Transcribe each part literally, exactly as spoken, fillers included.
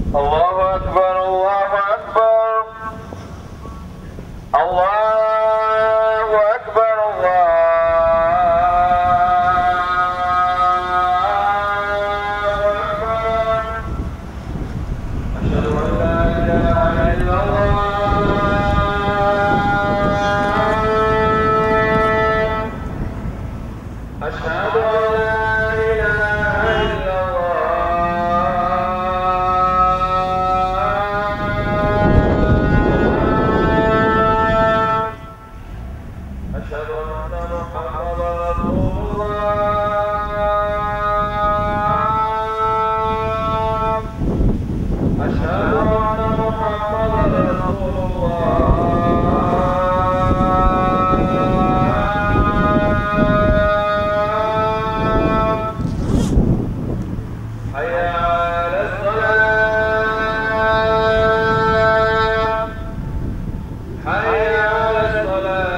الله أكبر، الله أكبر، الله أكبر، الله أكبر. أشهد أن لا إله إلا الله. أشهد أن لا إله إلا الله. أشهد أن محمدا رسول الله. أشهد أن محمدا رسول الله. حي على الصلاة. حي على الصلاة.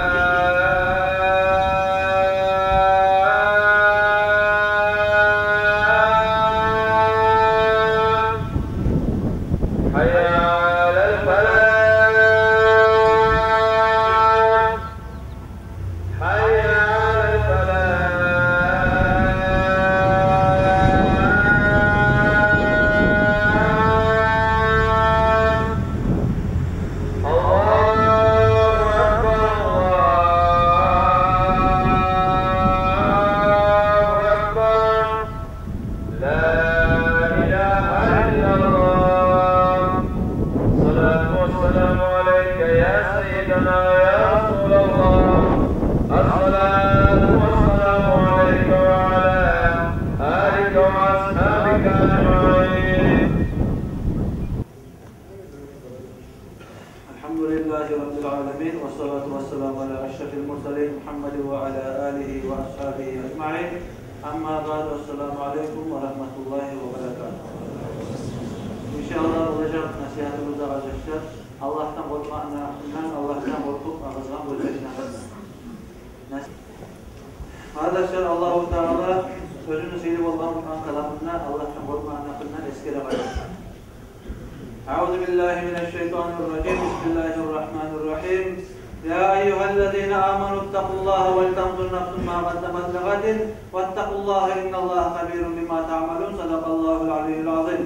حي على الفلاح. حي على الفلاح. الله أكبر، الله أكبر. لا إله إلا الله. الصلاة والسلام عليك يا سيدنا يا رسول الله. الصلاة والسلام عليك وعلى آلك وأصحابك أجمعين. الحمد لله رب العالمين، والصلاة والسلام على أشرف المرسلين محمد وعلى آله وأصحابه أجمعين. أما بعد، السلام عليكم ورحمة الله وبركاته. Иншааллагь, болажакъ насигьатыбызда, къардашлар, Аллагьдан къоркъмакъны гьакъындан, Аллагьдан къоркъуп агъызгъан гёзьяшланы гьакъындан. Къардашлар, Аллагьу Таала оьзюню сыйлы болгъан Къуран каламында Аллагьдан къоркъмакъны гьакъындан эсгере, къардашлар. أعوذ بالله من الشيطان الرجيم. بسم الله الرحمن الرحيم. يا أيها الذين آمنوا اتقوا الله ولتنظر نفس ما قدمت لغد واتقوا الله إن الله خبير بما تعملون. صدق الله العلي العظيم.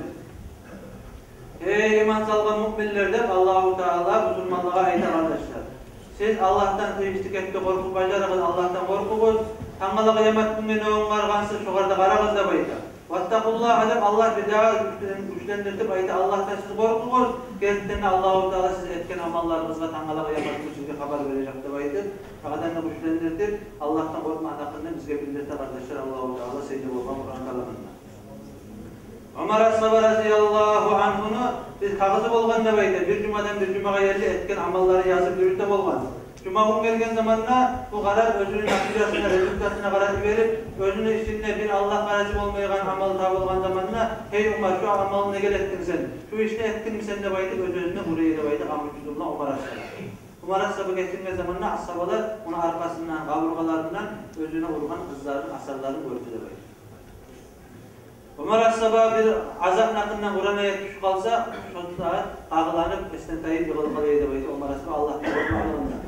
Гьей иман салгъан муъминлер, деп Аллагьу Таала бусурманлагъа айта, къардашлар. Сиз Аллагьдан тийишли кепде къоркъуп бажарыгъыз, Аллагьдан къоркъугъуз. Тангала къыямат гюнге не онгаргъансыз, шогъар да къарагъыз, деп айта. واتقوا الله, деп Аллагь бирдагъы гючлен-, гючлендиртип айта: Аллагьдан сиз къоркъугъуз. Гертиден де Аллагьу Таала сиз этген амалларыгъызгъа тангала къыямат гюн сизге хабар бережек, деп айтып, дагъыдан да гючлендиртип, Аллагьдан къоркъмакъны гьакъындан бизге билдирте, къардашлар, Аллагьу Таала сыйлы болгъан Къуран каламында. Омар асгьаба разияллагьу ангьуну бир кагъызы болгъан, деп айта, бир жумадан бир жумагъа ерли этген амалларын язып юрюте болгъан. Жума гюн гелген заманда бу къарап, оьзюню натижасына, результатына къарап йиберип, оьзюню ичинде бир Аллагьгъа рази болмайгъан амал табылгъан заманда: «Гьей Омар, шу амалны неге этдинг сен? Шу ишни этдингми сен?» — деп айтып, оьз-оьзюне ура эди, деп айта, къамучусу булан Омар асгьаба. Омар асгьаба гечинген заманда асгьабалар ону аркъасындан, къабургъаларындан оьзюне ургъан ызларын, асарларын гёрдю, деп айта. Омар асгьаба бир азапны гьакъындан Къуран аят тюшюп къалса, шо сагьат къагъыланып, эсден тайып йыгъылып къала эди, деп айта, Омар асгьаба Аллагьдан къоркъмакълыгъындан.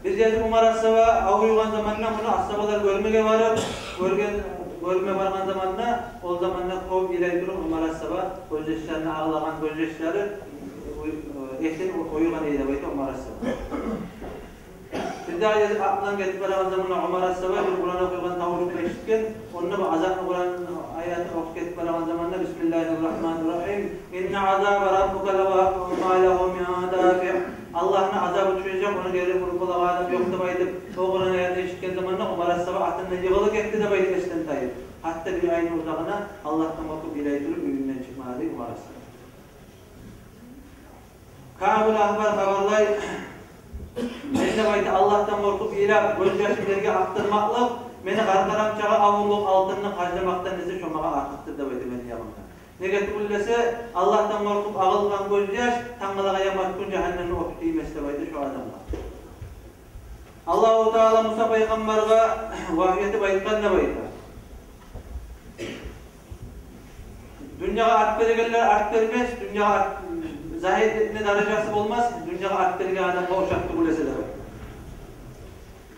Бир гезик Омар асгьаба авруйгъан заманда, муну асгьабалар гёрмеге барып, гёрген, гёрме баргъан заманда, ол заманда кёп йылай туруп Омар асгьаба гёзьяшларына, агълагъан гёзьяшлары этин оюгъан эди, деп айта, Омар асгьаба. Бирдагъы гезик ат булан гетип барагъан заманда Омар асгьаба бир Къуран охуйгъан тавушну эшитген. Онда бу азапны Къуран аятын охуп гетип барагъан заманда: بسم الله الرحمن الرحيم. إن عذاب ربك لواقع ما له من دافع. Аллагьны азабы тюшежек, ону гери уруп болагъан адам ёкъ, деп айтып, о Къуран аятны эшитген заманда Омар асгьаба атындан йыгъылып гетди, деп айта, эсден тайып. Гьатта бир айны узагъына Аллагьдан къоркъуп, йылай туруп, уьюнден чыкъмады Омар асгьаба. Каъбул Ахбар хабарлай: «Мен, — деп айта, — Аллагьдан къоркъуп йылап, гёзьяшым ерге акъдырмакълыкъ мени къаркъарам чакъы авунлукъ алтынны харжламакъдан эсе шо магъа артыкъдыр, — деп айта, — мени янымда. Неге тюгюл десе, Аллагьдан къоркъуп агъылгъан гёзьяш тангала къыямат гюн жагьаннемни оту тиймес, — деп айта, — шо адамгъа». Аллагьу Таала Муса пайхаммаргъа вагьйу этип айтгъан, деп айта. Дюньягъа арт бергенлер арт бермес, дюньягъа арт, загьид этме даражасы болмас, дюньягъа арт берген адамгъа ошап тюгюл эсе деп айта.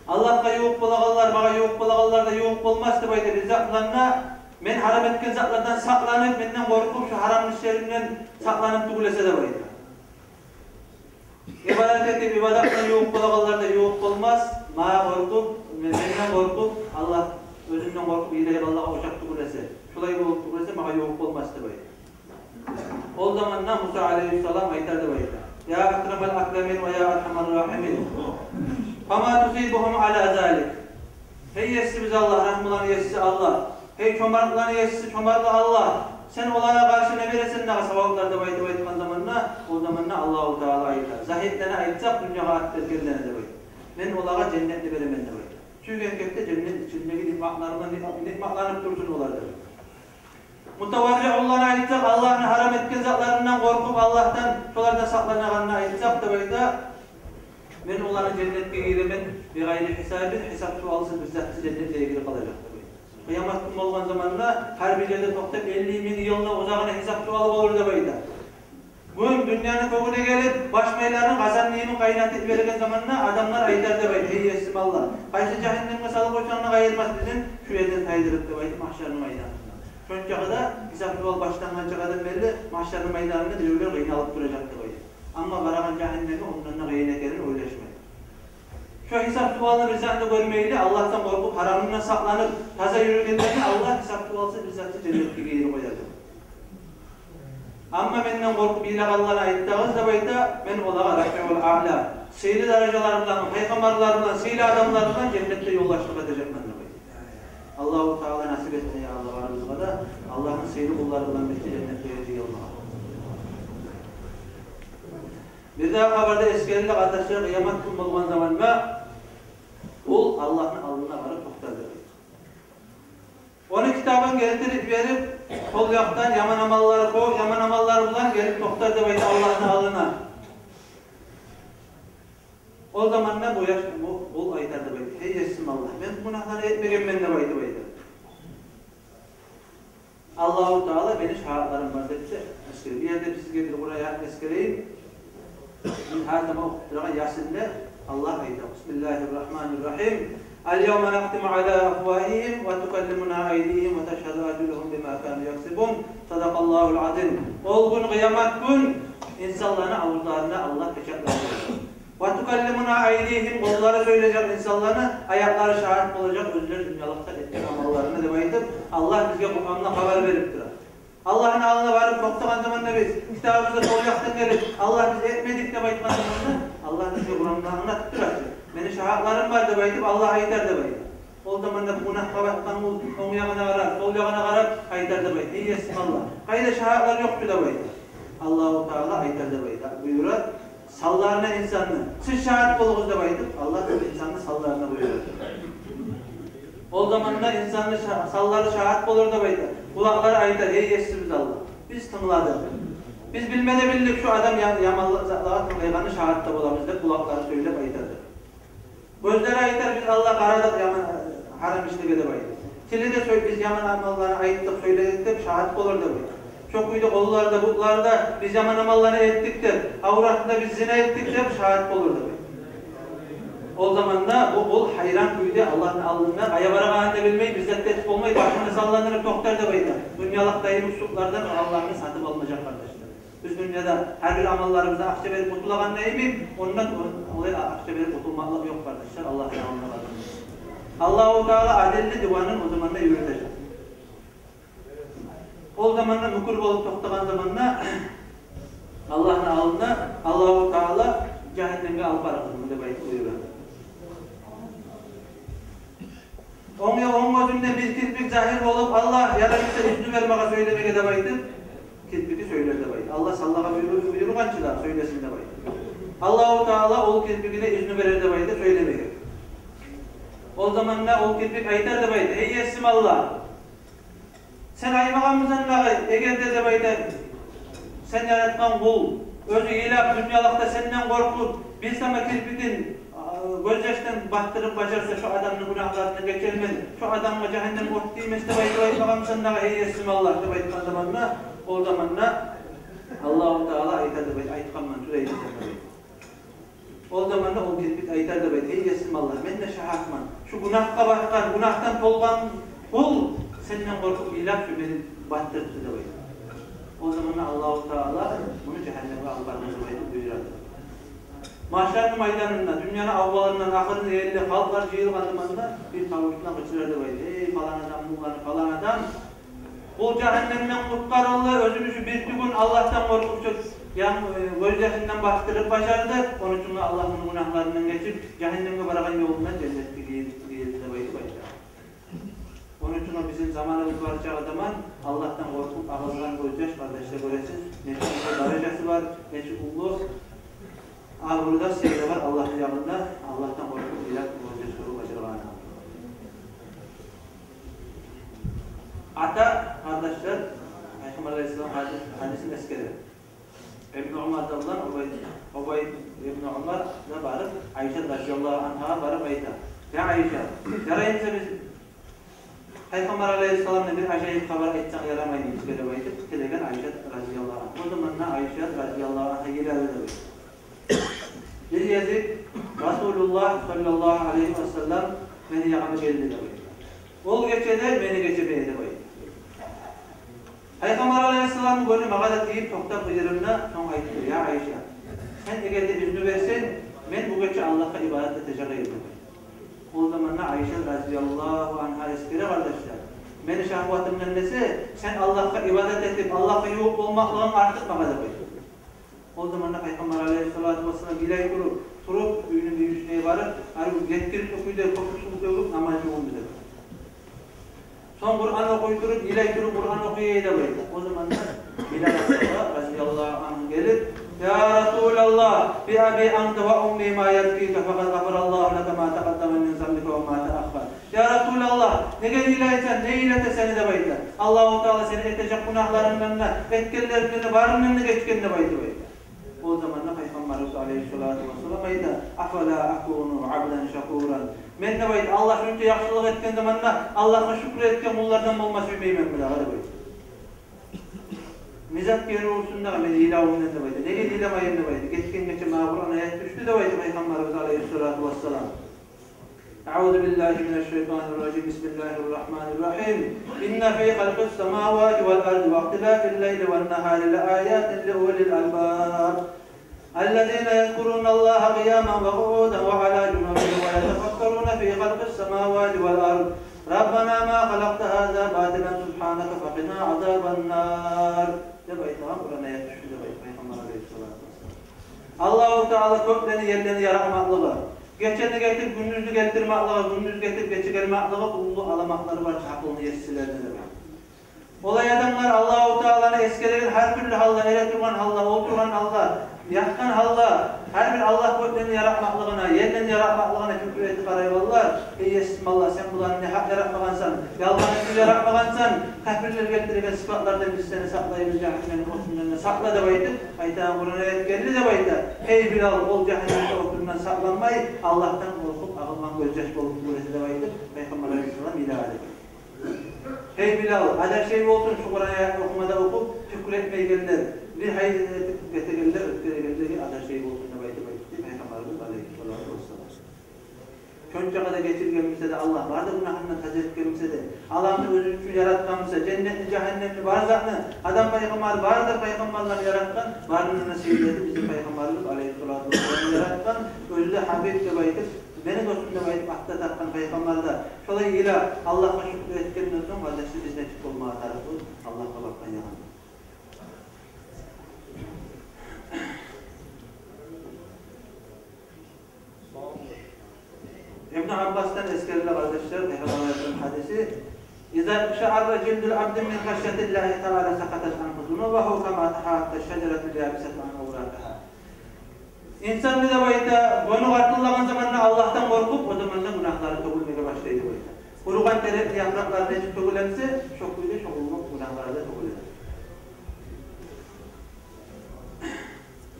Аллагьгъа ювукъ болагъанлар, магъа ювукъ болагъанлар да ювукъ болмас деп айта. Бир зат булан да, мен гьарам этген затлардан сакъланып, менден къоркъуп, шу гьарам ишлеримден сакъланып тюгюл эсе деп айта. Ибадат этип, ибадатгъа ювукъ болагъанлар да ювукъ болмас, магъа къоркъуп, мен-, менден къоркъуп, Аллагь, оьзюнден къоркъуп, йылайгъанлагъа ошап тюгюл эсе, шулай болуп тюгюл эсе, магъа ювукъ болмас деп айта. Ол заманда Муса алейгьиссалам айтар деп айта: «Я акрамал акрамин ва я архамар рахимин, фама тусибугьум ала залик». Гьей Есибиз Аллагь, рагьмуланы Еси Аллагь, гьей чомартланы Еси, чомартлы Аллагь, сен олагъа къаршы не бересен дагъы саваплар деп айтып айтгъан заманда, ол заманда Аллагьу Таала айта: «Загьидлени айтсакъ, дюньягъа арт бергенлени, — деп айта, — мен олагъа женнетни беремен», — деп айта. «Сюйген кепде женнет ичиндеги ниъматларына ни-, ниъматланып турсун олар», — деп айта. Мутаварриъуланы айтсакъ, Аллагьны гьарам этген затларындан къоркъуп, Аллагьдан шолардан сакъланагъанны айтсакъ деп айта, мен оланы женнетге гийиремен, бигъайри гьисабин, гьисап-суалсыз, бир затсыз женнетге гирип къалажакъ деп айта. Къыямат гюн болгъан заманда гьар бир ерде токътап, элли минг йылны узагъына гьисап-суал болур деп айта. Гюн дюньяны кёгюне гелип, баш майларын къазан йимик къайнатып берген заманда адамлар айтар деп айта: «Гьей Есим Аллагь, къайсы жагьаннемге салып къойсанг да къайырмас бизин, шу ерден тайдырып», — деп айтып, магьшарны майданында. Шончагъы да гьисап-суал башлангъанчагъы да берли магьшарны майданында биревлер къыйналып туражакъ деп айта. Амма барагъан жагьаннеми ондан да къыйын экенин ойлашмай. Шо гьисап-суалны бир затны гёрмейли, Аллагьдан къоркъуп, гьарамындан сакъланып, таза юрюгенлени Аллагь гьисап-суалсыз бир затсыз женнетге гийирип къояр деп. Амма менден къоркъуп йылагъанланы айтсагъыз деп айта, мен олагъа рафиъул аъла, сыйлы даражалар булан, пайхаммарлар булан, сыйлы адамлар булан женнетде ёлдашлыкъ этежекмен деп айта. Аллагьу Таала насип этсин, я Аллагь, барыбызгъа да Аллагьны сыйлы къуллары булан бирче женнетде жыйылмагъа. Бирдагъы хабарда эсгериле, къардашлар, къыямат гюн болгъан заманда къул Аллагьны алдына барып токътар деп айта. Ону китабын гелтирип берип, сол якъдан яман амаллары, къо-, яман амаллары булан гелип токътар деп айта Аллагьны алдына. Ол заманда бу яш, бу къул айтар деп айта: «Гьей Есим Аллагь, мен бу гюнагьланы этмегенмен», — деп айтып айта. Аллагьу Таала: «Мени шагьатларым бар», — деп эсгере. Бу ерде сизге бир Къуран аят эсгерейим. Биз гьар заман охуп турагъан Ясинде Аллагь айта: «Бисмиллагьир рагьманир рагьим. Ал-явма нахтиму ала афвагьигьим ва тукаллимуна айдигьим ва ташгьаду аржулугьум бима кану яксибун». Садакъаллагьул азим. Ол гюн, къыямат гюн, инсанланы авузларына Аллагь печатлар къояжакъ. «Ва тукаллимуна айдигьим», къоллары сёйлежек инсанланы, аякълары шагьат болажакъ оьзлер дюньялыкъда этген амалларына деп айтып, Аллагь бизге Къуранда хабар берип тура. Аллагьны алдына барып токътагъан заманда биз, китабыбызда сол якъдан гелип, Аллагь, биз этмедик деп айтгъан заманда, Аллагь бизге Къуранда англатып тура чы. Мени шагьатларым бар деп айтып, Аллагь айтар деп айта. Ол заманда бу гюнагьгъа батгъан къул онг ягъына къарап, сол ягъына къарап айтар деп айта: «Гьей Есим Аллагь, къайда шагьатлар ёкъ чу?» — деп айта. Аллагьу Таала айтар деп айта, буюра: «Санларына инсанны, сиз шагьат болугъуз», — деп айтып, Аллагь инсанны санларына буюрар. Ол заманда инсанны ша-, санлары шагьат болур деп айта. Къулакълары айтар: «Гьей Есибиз Аллагь, биз тынгладыкъ. Биз билме де билдик, шу адам я-, яман затлагъа тынглагъанны, шагьат да болабыз», — деп къулакълары сёйлеп айтар деп. Гёзлери айтар: «Биз, Аллагь, къарадыкъ яман, гьарам ишлеге», — деп айтар. Тили де сёй-, «Биз яман амалланы айтдыкъ, сёйледик», — деп шагьат болур деп айта. Шо кюйде къоллары да, бутлары да: «Биз яман амалланы этдик», — деп, авраты да: «Биз зина этдик», — деп шагьат болур деп айта. Ол заманда бу къул гьайран кюйде Аллагьны алдында, къая барагъанын да билмей, бир зат да этип болмай, башын да салландырып токътар деп айта. Дюньялыкъда йимик сукълардан Аллагьны сатып алмажакъ, къардашлар. Биз дюньяда гьар бир амалларыбыздан акъча берип къутулагъанда йимик, ондан о-, олай акъча берип къутулмакълыкъ ёкъ, къардашлар, Аллагьны алдында къазанмакъ. Аллагьу Таала адилли диванын о заманда юрютежек. Ол заманда мюкюр болуп токътагъан заманда Аллагьны алдында Аллагьу Таала жагьаннемге алып барыгъыз деп айтып буюра. Онг я-, онг гёзюнде бир кирпик загьир болуп, Аллагь, ярай буса, изну бер магъа сёйлемеге деп айтып, кирпиги сёйлер деп айта. Аллагь санлагъа буюр-, буюргъанча да сёйлесин деп айта. Аллагьу Таала ол кирпигине изну берер деп айта сёйлемеге. Ол заманда ол кирпик айтар деп айта: «Гьей Есим Аллагь, сен айтмагъанмысан дагъы, эгер де, — деп айта, — сен яратгъан къул оьзю йылап, дюньялыкъда сенден къоркъуп, бир сама кирпигин, а, гёзьяшдан батдырып бажарса, шо адамны гюнагьларындан гечермен, шо адамгъа жагьаннем от тиймес деп айтып айтмагъанмысан дагъы, гьей Есим Аллагь?» — деп айтгъан заманда, Ол заманда Аллагьу Таала айтар деп айт-, айтгъанман, шулай деп айт. Ол заманда ол кирпик айтар деп айт: «Эй Есим Аллагь, мен де шагьатман. Шу гюнагьгъа батгъан, гюнагьдан толгъан къул сенден къоркъуп йылап шу мени батдырыпты», — деп айт. Ол заманда Аллагьу Таала муну жагьаннемге алып барма деп айтып буюрар. Машарны майданында, дюньяны аввалындан ахырына ерли халкълар жыйылгъан заманда бир тавушдан къычырар деп айт: «Эй, палан адам, мулланы палан адам, къул жагьаннемден къутгъарылды, оьзюню шу бир тюгюн Аллагьдан къоркъуп, шу ян-, э, гёз жашындан бастырып бажарды, ону учун Аллагь муну гюнагьларындан гечип, жагьаннемге барагъан ёлундан женнетге гийирди», — деп айтып айтар. Ону учун о бизин заманыбыз бар чагъы заман Аллагьдан къоркъуп агъызгъан гёз жаш, къардашлар, гёресиз, нечик уллу даражасы бар, нечик уллу абуру да, сыйы да бар Аллагьны янында, Аллагьдан къоркъуп йылап гёз жаш тёгюп бажаргъаны. Ата, къардашлар, Пайхаммар алейгьиссалам гьади-, гьадисин эсгере. Ибну Умар да булан, Убай, Убай ибну Умар да барып, Айшат разияллагьу ангьагъа барып айта: «Я Айшат, жараймыса биз Пайхаммар алейгьиссаламдан бир ажайып хабар айтсакъ ярамаймы бизге?» — деп айтып тилеген Айшат разияллагьу ангьа. О заманда Айшат разияллагьу ангьа йылар эди. Бир гезик Расулуллагь саллаллагьу алейгьи ва саллам мени ягъыма гелди деп айта. Ол гече де мени гечеме эди деп айта. Пайхаммар алейгьиссаламны гёню магъа да тийип, токътап къыйырымда, сонг айтды: «Я Айша, сен эгер де изну берсенг, мен бу гече Аллагьгъа ибадат этежек эдим», — деп айта. Ол заманда Айша разияллагьу ангьа эсгере, къардашлар: «Мени шагьватымдан эсе, сен Аллагьгъа ибадат этип, Аллагьгъа ювукъ болмакълыгъынг артыкъ магъа», — деп айта. Ол заманда Пайхаммар алейгьиссалату вассалам йылай туруп, туруп, уьюню мюйюсюне барып, арив етгиликли кюйде кёп сув тёгюп, намаз жувунду деп. Сонг Къуран охуй туруп, йылай туруп Къуран охуй эди деп айта. О заманда Билал асгьаба разияллагьу ангьу гелип: «Я Расулаллагь, би аби анта ва умми ма ябкика, факъад гъафараллагьу лака ма такъаддама мин занбика ва ма тааххар». «Я Расулаллагь, неге йылайсан, не йылата сени?» — деп айта. «Аллагьу Таала сени этежек гюнагьларынгдан да, этгенлерингден де, барындан да гечген», — деп айтып айта. О заманда Пайхаммарыбыз алейгьиссалату вассалам айта: «Афала акуну абдан шакуран?» «Мен, — деп айта, — Аллагь шунча яхшылыкъ этген заманда Аллагьгъа шюкюр этген къуллардан болма сюймейменми дагъы?» — деп айта. «Не зат гери урсун дагъы мени йылавумдан?» — деп айта. «Неге йыламайым?» — деп айта. «Гетген гече магъа Къуран аят тюшдю, — деп айта Пайхаммарыбыз алейгьиссалату вассалам. — Аузу биллагьи минашшайтанир ражим. Бисмиллагьир рагьманир рагьим. Инна фи халкъис самавати вал арди ва ихтилафил лайли ван нагьари ла аятин ли улил албаб. Аллазина язкуруналлагьа къияман ва къуъудан ва ала жунубигьим ва ятафаккаруна фи халкъис самавати вал ард. Раббана ма халакъта гьаза батилан субгьанака факъина азабан нар», — деп айтагъан Къуран аят тюшдю деп айта Пайхаммар алейгьиссалату вассалам. Аллагьу Таала кёклени, ерлени яратмакълыгъы, гечени гетип гюндюзню гелтирмакълыгъы, гюндюз гетип гече гелмакълыгъы уллу аламатлары бар акъылны есилерине деп айта. Олай адамлар Аллагьу Тааланы эсгереген гьар тюрлю гьалда, эретургъан гьалда, олтургъан гьалда, ятгъан гьалда, гьар бир Аллагь кёклени яратмакълыгъына, ерлени яратмакълыгъына пикру этип къарайгъанлар: «Эй Есим Аллагь, сен буланы негьакъ яратмагъансан, ялгъан этип яратмагъансан, капирлер гелтиреген сыпатлардан биз сени сакълайбыз, жагьаннемни отундан да сакъла», — деп айтып айтагъан Къуран аят гелди деп айта. «Эй Билал, ол жагьаннемни отундан сакъланмай, Аллагьдан къоркъуп агъылгъан гёз жаш болуп тюгюл эсе», — деп айтып Пайхаммар алейгьиссалам йылады. «Гьей Билал, адар шей болсун шу Къуран аятны охумада охуп, пикру этмейгенлер, бир гьайыр этип гетегенлер, оьтгерегенлер, адар шей болсун», — деп айтып айтды Пайхаммарыбыз алейгьиссалату вассалам. Шончакъы да гечирген буса да Аллагь, бары да гюнагьындан таза этген буса да, аламны оьзю учун яратгъан буса, женнетни, жагьаннемни, бар затны, Адам пайхаммар, бары да пайхаммарланы яратгъан, барыны да сыйлы этип бизин Пайхаммарыбыз алейгьиссалату вассаламны яратгъан, оьзю де Гьабиб деп айтып, мени досум деп айтып ат да такъгъан Пайхаммар да, шолай йылап, Аллагьгъа шюкюр этгенден сонг, къардашлар, биз нечик болмагъа тарыкъбыз Аллагьгъа бакъгъан ягъында? Ибну Аббасдан эсгериле, къардашлар, Пайхаммар алейгьиссалам гьадиси: «Иза икъшаъарра жилдул абди мин хашятиллагьи таала сакъатат ангьу зунубугьу кама тагьатта шажаратул ябисату ан авракъигьа». Инсан, деп айта, гёню къартыллагъан заманда Аллагьдан къоркъуп, о заманда гюнагьлары тёгюлмеге башлай деп айта. Къуругъан терекни япыракълары нечик тёгюле буса, шо кюйде шо къулну гюнагьлары да тёгюле.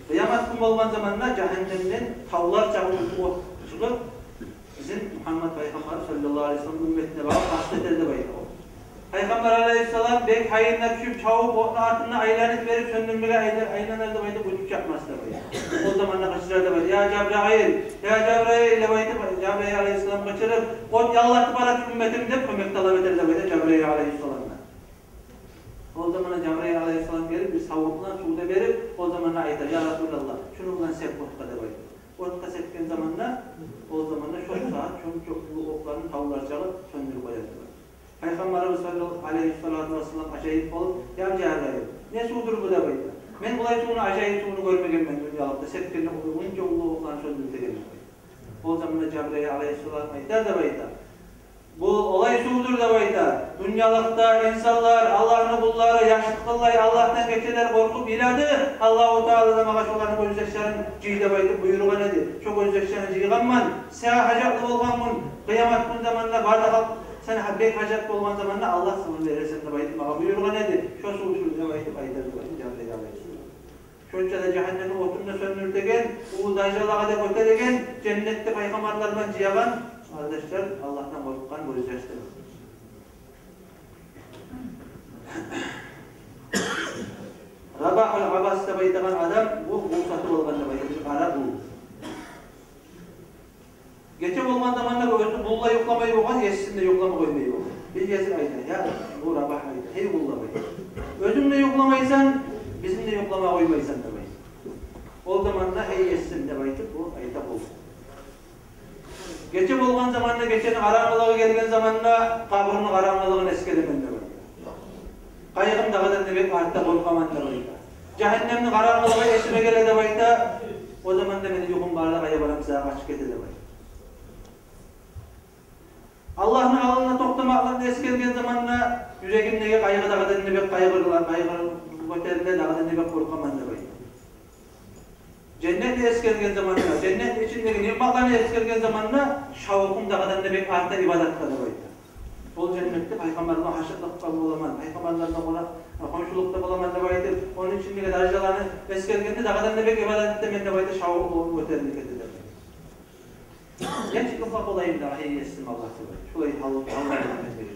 Къыямат гюн болгъан заманда жагьаннемден тавлар чакъы от чыгъып, бизин Мугьаммат пайхаммар саллаллагьу алайгьи ва саллам умметине багъып къаст этер деп айта о. Пайхаммар алайгьиссалам бек гьайына тюшюп, чавуп, отну артында айланып берип, сёндюрмеге айла-, айланар деп айтып, оьтюп чакъмас деп айта. Ол заманда къычырар деп айта: «Я Жабраил, я Жабраил», — деп айтып, Жабраил алайгьиссалам къычырып, от яллатып барады умметим деп, кёмек талап этер деп айта Жабраил алайгьиссаламдан. Ол заманда Жабраил алайгьиссалам гелип, бир савутла сув да берип, ол заманда айта: «Я Расулаллагь, шуну булан сеп отгъа», — деп айта. Отгъа сепген заманда, ол заманда шо сагьат шо чокълу отланы тавлар чагъып сёндюрюп къояды деп айта. Пайхаммарыбыз саллаллагьу алайгьи вассалам ажайып болуп: «Я Жабраил, не сувдур бу?» — деп айта. «Мен булай сувну, ажайып сувну гёрмегенмен дюньялыкъда, сепгенде унча уллу отланы сёндюреген», — деп айта. Ол заманда Жабраил алайгьиссалам айтар деп айта: «Бу олай сувдур, — деп айта, — дюньялыкъда инсанлар, Аллагьны къуллары яшлыкълай Аллагьдан гечелер къоркъуп йылады, Аллагьу Таала да магъа шоланы гёзьяшларын жый деп айтып буюргъан эди. Шо гёзьяшланы жыйгъанман, сагъа гьажатлы болгъан гюн, къыямат гюн заманда, бары да халкъ сагъа бек гьажат болгъан заманда, Аллагь сагъа берерсен деп айтып магъа буюргъан эди. Шо сув сувдур», — деп айтып айтар деп айта Жабраил алайгьиссалам. Шонча да жагьаннемни отун да сёндюртеген, уллу даражалагъа да гётереген, женнетде пайхаммарлар булан жыягъан, къардашлар, Аллагьдан къоркъгъан гёзьяшдыр. Рабагьул Абас деп айтагъан адам, бу къул сатып алгъан деп айта, бир къара къул. Гече болгъан заманда бу оьзю къуллай юхламай болгъан, есин де юхлама къоймай болгъан. Бир гезик айта, я, бу Рабагь айта: «Гьей къуллай, оьзюнг де юхламайсан, бизин де юхлама къоймайсан», — деп айта. Ол заманда: «Гьей есим», — деп айтып, бу айта къул. Гече болгъан заманда, гечени къарангылыгъы гелген заманда, къабурну къарангылыгъын эсгеремен деп айта. Къайгъым дагъыдан да бек арта, къоркъаман деп айта. Жагьаннемни къарангылыгъы эсиме геле деп айта. О заманда мени юхум бары да къайда барамса къачып гете деп айта. Аллагьны алдында токътамакълыкъны эсгерген заманда, юрегимдеги къайгъы дагъыдан да бек къайгъырыла, къайгъы гётериле, дагъыдан да бек къоркъаман деп айта. Женнетни эсгерген заманда, женнетни ичиндеги ниъматланы эсгерген заманда, шавкъум дагъыдан да бек арта ибадатгъа деп айта. Ол женнетде пайхаммарлар булан гьашырлыкъда боламан, пайхаммарлар булан къонакъ, хоншулукъда боламан деп айтып, ону ичиндеги даражаланы эсгергенде, дагъыдан да бек ибадат этемен деп айта, шавкъум гётерилип гете деп айта. Нечик юхлап болайым дагъы, гьей есим Аллагь, деп айта. Шулай гьал, гьал бар мени.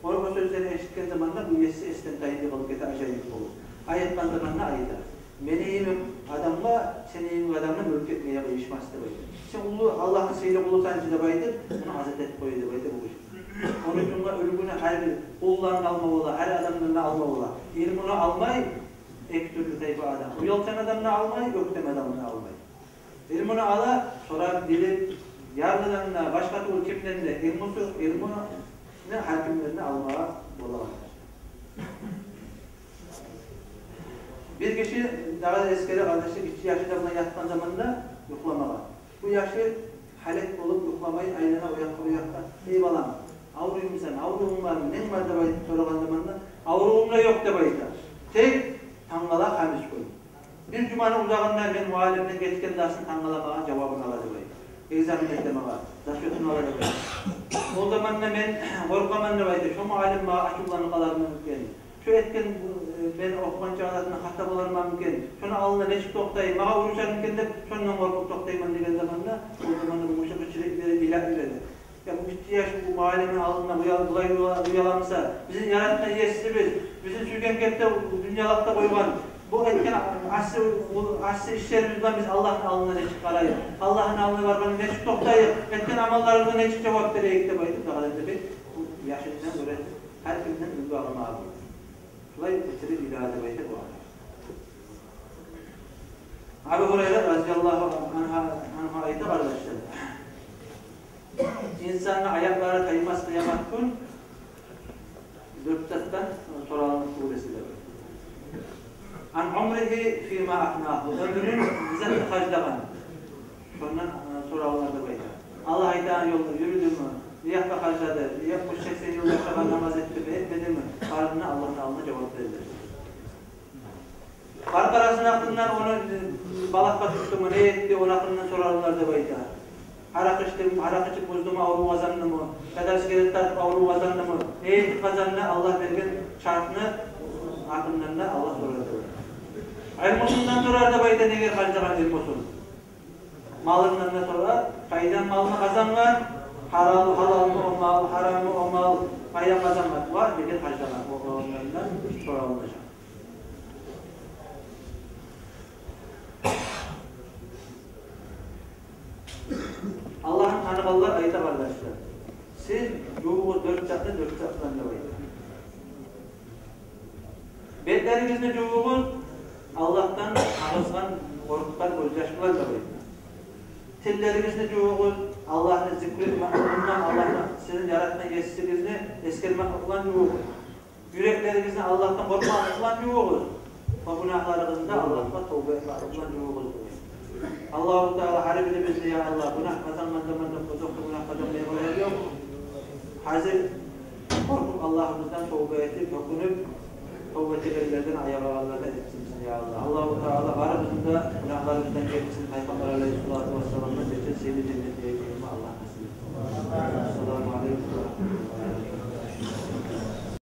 Ону бу сёзлерин эшитген заманда бу еси эсден тайып йыгъылып гете, ажайып болуп. Айыкъгъан заманда айта: «Мени йимик адамгъа сени йимик адамны мюлк этмеге къыйышмас», — деп айта. «Сен уллу Аллагьны сыйлы къулусан чы», — деп айтып, муну азат этип къоя деп айта бу гиши. Ону учун да уьлгюню гьар бир къулдан алма бола, гьар адамдан да алма бола. Илмуну алмай эки тюрлю тайпа адам: уялчан адамны алмай, оьктем адамны алмай. Илмуну ала, сорап, билип, ярлыдан да, башгъа тюгюл кимден де, илмусу, илмуну гьар кимден де алмагъа бола. Бир гиши дагъы да эсгере, къардашлар, гиччи яшы да булан ятгъан заманда юхламагъа. Бу яшы гьалек болуп юхламай, айлана о якъгъа, бу якъгъа: «Эй балам, аврувмусан, аврувунг бармы, ненг бар?» — деп айтып сорагъан заманда: «Аврувум да ёкъ», — деп айта. Тек тангала, хамис гюн, бир жуманы узагъында мен муаллимден гечген дарсны тангаламагъа жавабын ала деп айта. Экзамен эте магъа, зачётун ала деп айта. Ол заманда мен къоркъаман деп айта, шо муаллим магъа ачувланып къалармы экен? Шо этген, э, мен охугъан чагъы затны хата болармы экен? Шону алдында нечик токътайым? Магъа урушармы экен деп, шондан къоркъуп токътайман деген заманда, ол заманда бу гиши къычырып йибере, йылап йибере. Я, бу гиччи яш бу муаллимни алдында буял-, булай уяла-, уяламыса, бизин яратгъан есибиз, бизин сюйген кепде дюньялыкъда къойгъан, бу этген асси, асси ишлерибиз булан биз Аллагьны алдына нечик къарайыкъ, Аллагьны алдына баргъанда нечик токътайыкъ, этген амалларыбызгъа нечик жавап берейик деп айтып, дагъы да бек бу яшындан гёре гьар кимден уьлгю алма бола. Шулай битирип йылады деп айта бу адам. Абу Гьурайра разияллагьу анху, анху айта, къардашлар: инсанны аякълары таймас къыямат гюн дёрт затдан соралынып тюгюл эсе деп. Ан умригьи фима афнагьу, оьмюрюн не затгъа харжлагъан, шондан, э, соралынар деп айта. Аллагь айтагъан ёлда юрюдюмю, не якъгъа харжлады, не якъ, бу сексен йыл яшагъан, намаз этдими, этмедими, барына Аллагьны алдына жавап берилер. Къаркъарасын гьакъындан, ону, э, балагьгъа тутдуму, не этди, ону гьакъындан соралынар деп айта. Гьаракъы ичдими, гьаракъы ичип буздуму, аврув къазандымы, яда сигарет тартып аврув къазандымы, не этип къазанды, Аллагь берген шартны гьакъындан да Аллагь сорар деп айта. Илмусундан сорар деп айта, неге харжлагъан илмусун. Малындан да сорар, къайдан малны къазангъан, гьалал, гьалалмы о мал, гьараммы о мал, Пайда къазанмакъ ва бекер гьажлама, о, о, ондан соралынажакъ. Аллагьны таныгъанлар айта, къардашлар: «Сиз жувугъуз дёрт якъны, дёрт якъдан», — деп айта. «Бетлеригизни жувугъуз Аллагьдан агъызгъан, къоркъгъан гёзьяш булан», — деп айта. «Тиллеригизни жувугъуз Аллагьны зикру этмек булан, Аллагьны, сизин яратгъан Есигизни эсгермек булан жувугъуз. Юреклеригизни Аллагьдан къоркъмакъ булан жувугъуз. Ва гюнагьларыгъызны да Аллагьгъа товба этмек булан жувугъуз», — деп айта. Аллагьу Таала гьар бирибизни, я Аллагь, гюнагь къазангъанда мунда озокъда гюнагь къазанмай къалгъан ёкъ. Гьазир къоркъуп, Аллагьыбыздан товба этип, гьёкюнюп, товба этегенлерден, аягъа алардан этсин бизин, я Аллагь. Аллагьу Таала барыбызны да гюнагьларыбыздан гечсин, Пайхаммар алайгьиссалату вассаламдан гечсин, сыйлы женнетге гирме Аллагь насип этсин. Ассаламу алайкум ва рагьматуллагь.